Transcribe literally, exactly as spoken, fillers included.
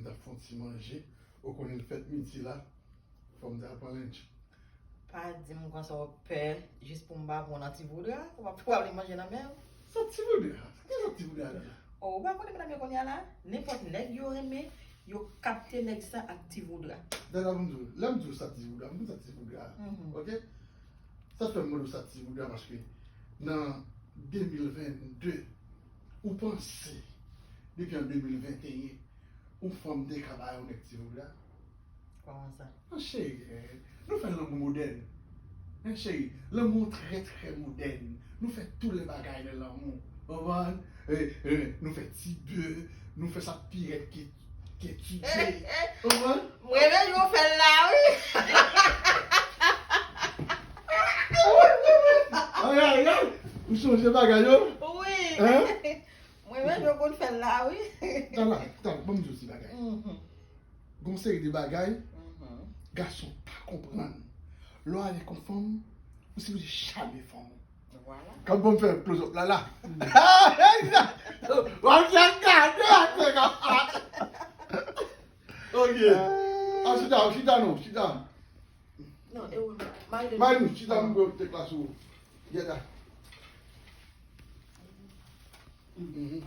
N ap fè yon ti manje. Ou konnen l fèt midi la. Fò m ta pran lennj. Pa di m konsa w pè, jis pou m pa pran nan ti voudra, ou pa pwale manje nan men w. Sa ti voudra? Ki sa ti voudra la? Oh, ou pa konnen medam yo kounye a la? Nenpòt nèg yo renmen, yo kapte nèg sa ak ti voudra. Dada, m di w, lè m di w sa ti voudra, m di w sa ti voudra. Mhm. Ok? Sa fè m mande w sa ti voudra, paske nan de mil venn de, ou panse, depi an de mil venteyen, yon fanm te ka ba yon nèg ti voudra? Kòman sa? An cheri, eh, nou fè lanmou modèn. An cheri, lanmou trè, trè modèn. Nou fè tout lè bagay nan lanmou. Konprann? Eh, eh, nou fè ti bè, nou fè sa pirèt ki, ki ti bè. Konprann? M renmen jan w fè l la, wi. Ay, ay, ay! Ou chanje bagay, yo? Wi. Hein? M renmen jan w konn fè l la, wi. Tan la, tan, ban m di w ti bagay. Mhm. Gon seri de bagay, mhm, gason pa konprann. Lè w avèk yon fanm, ou sipoze chame fanm ou. Vwala. Kòm bon fè close up la la. W ap fè gade, w ap fè gade. Ok. An chita, an chita non, chita. Non, e ou non. Maylin. Maylin, chita m pou te klas ou. Yeda. Mhm.